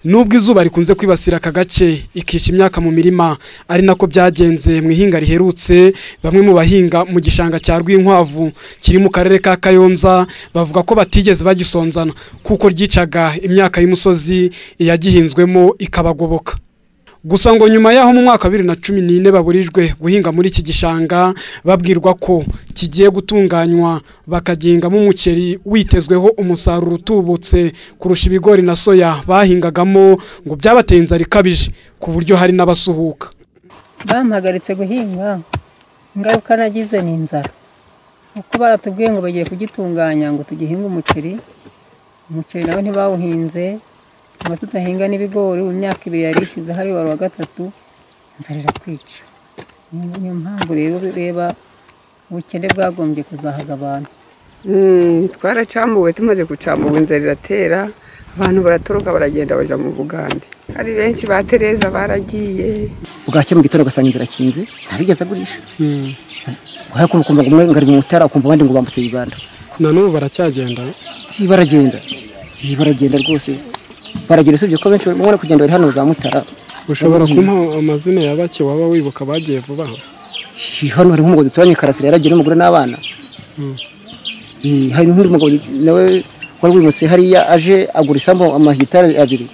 Nubwo izuba rikunze kwibasira aka gace ikica imyaka mu mirima, ari nako byagenze mu ihinga riherutse, bamwe mu bahinga mu gishanga cya Rwinkwavu kiri mu karere ka Kayonza bavuga ko batigeze bagisonzana kuko ryicaga imyaka y'umusozi iyagihinzwemo ikabagoboka. Gusa ngo nyuma yaho mu mwaka wa 2014 baburijwe guhinga muri iki gishanga, babwirwa ko kigiye gutunganywa bakagihingamo umuceri witezweho umusaruro utubutse kurusha ibigori na soya bahingagamo, ngo byabateye inzara ikabije ku buryo hari n'abasuhuka. Bampagaritse guhinga, ingaruka nagize ni inzara, kuko baratubwiye ngo bagiye kugitunganya ngo tugihinge umuceri, umuceri nawe ntibawuhinze. Tudahinga n'ibigori, imyaka ibiri yari ishize hari wa gatatu, inzara irakwica. Niyo mpamvu rero reba ubukene bwagombye kuzahaza abantu. Twaracambuwe, tumaze gucambuwe inzara iratera, abantu baratoroka baragenda baja mu Bugande. Hari benshi ba Tereza baragiye. Bwacye mu gitondo ugasanga inzara kinze, ntabigeze agurisha. Ukumva ngo umwe ngari mu Mutara, ukumva abandi ngo bambutse Uganda. Na n'ubu baracyagenda? Baragenda. Baragenda rwose. Baragira usibye ko benshi barimo kugenda bari hano za Mutara. Ushobora kumpa amazina ya bake waba wibuka bagiye vuba aha? Hano hari nk'umugabo duturanye Karasira yaragiye n'umugore n'abana. Hari n'undi mugabo nawe wari wimutse hariya aje agura isambu amahitari 2.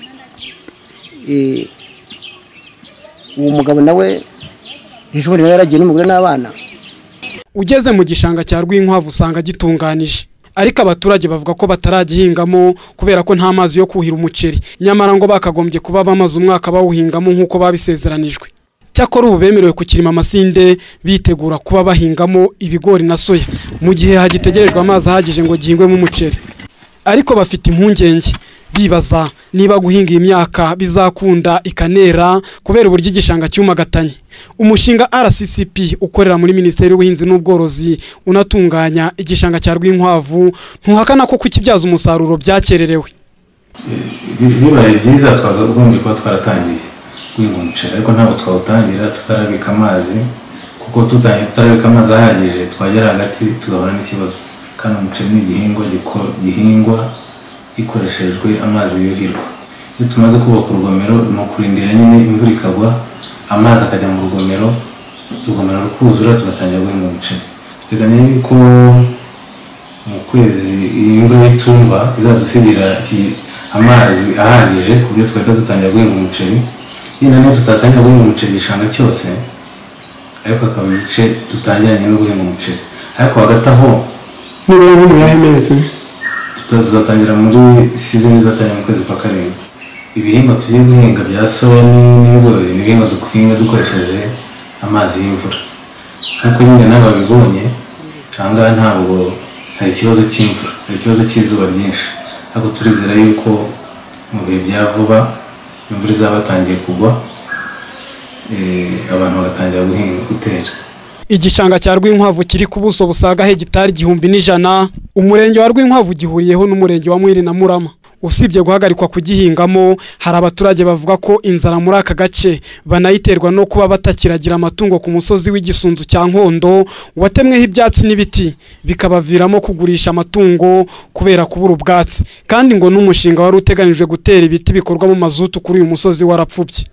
Uwo mugabo nawe ejo bundi yaragiye n'umugore n'abana. Ugeze mu gishanga cya Rwinkwavu usanga gitunganije, ariko abaturage bavuga ko bataragihingamo kubera ko nta mazi yo kuhira umuceri, nyamara ngo bakagombye kuba bamaze umwaka bawuhingamo nk'uko babisezeranijwe. Cyakora ubu bemerewe kukirima amasinde, bitegura kuba bahingamo ibigori na soya mu gihe hagitegerejwe amazi ahagije ngo gihingwemo umuceri. Ariko bafite impungenge, bibaza niba guhinga iyi myaka bizakunda ikanera kubera uburyo igishanga cyumagatanye. Umushinga RCCP ukorera muri Minisiteri y'Ubuhinzi n'Ubworozi unatunganya igishanga cya Rwinkwavu ntuhakana ko kukibyaza umusaruro byakererewe. Bibaye byiza twakagombye kuba twaratangiye guhinga umuceri, ariko ntabwo twawutangira tutarabika amazi, kuko tutarabika amazi ahagije twagera hagati tugahura n'ikibazo. Kandi umuceri ni igihingwa gihingwa gikoreshejwe amazi yuhirwa. Iyo tumaze kubaka urugomero ni ukurindira nyine imvura ikagwa, amazi akajya mu rugomero, urugomero rukuzura tugatangira guhinga umuceri. Duteganya yuko mu kwezi imvura y'itumba izadusigira amazi ahagije ku buryo twahita dutangira guhinga umuceri. Yenda niyo tutatangira guhinga umuceri igishanga cyose, ariko akaba igice dutangiranye no guhinga umuceri. Ariko hagati aho nibura nko mu yahe mezi tuzatangira muri season izatangira mu kwezi kwa 7. Ibihingwa tugiye guhinga bya soya n'ibigori ni ibihingwa duhinga dukoresheje amazi y'imvura. Nk'uko nyine nawe babibonye, aha ngaha ntabwo hari ikibazo cy'imvura, hari ikibazo cy'izuba ryinshi. Ariko turizera yuko mu bihe bya vuba imvura izaba yatangiye kugwa, abantu bagatangira guhinga gutera. Igishanga cya Rwinkwavu kiri ku buso busaga hegitari 1100, umurenge wa Rwinkwavu gihuriyeho n'umurenge wa Mwiri na Murama. Usibye guhagarikwa kugihingamo, hari abaturage bavuga ko inzara muri aka gace banayiterwa no kuba batakiragira amatungo ku musozi w'igisunzu cya Nkondo watemweho ibyatsi n'ibiti, bikabaviramo kugurisha amatungo kubera kubura ubwatsi. Kandi ngo n'umushinga wari uteganijwe gutera ibiti bikorwa mu mazutu kuri uyu musozi warapfubye.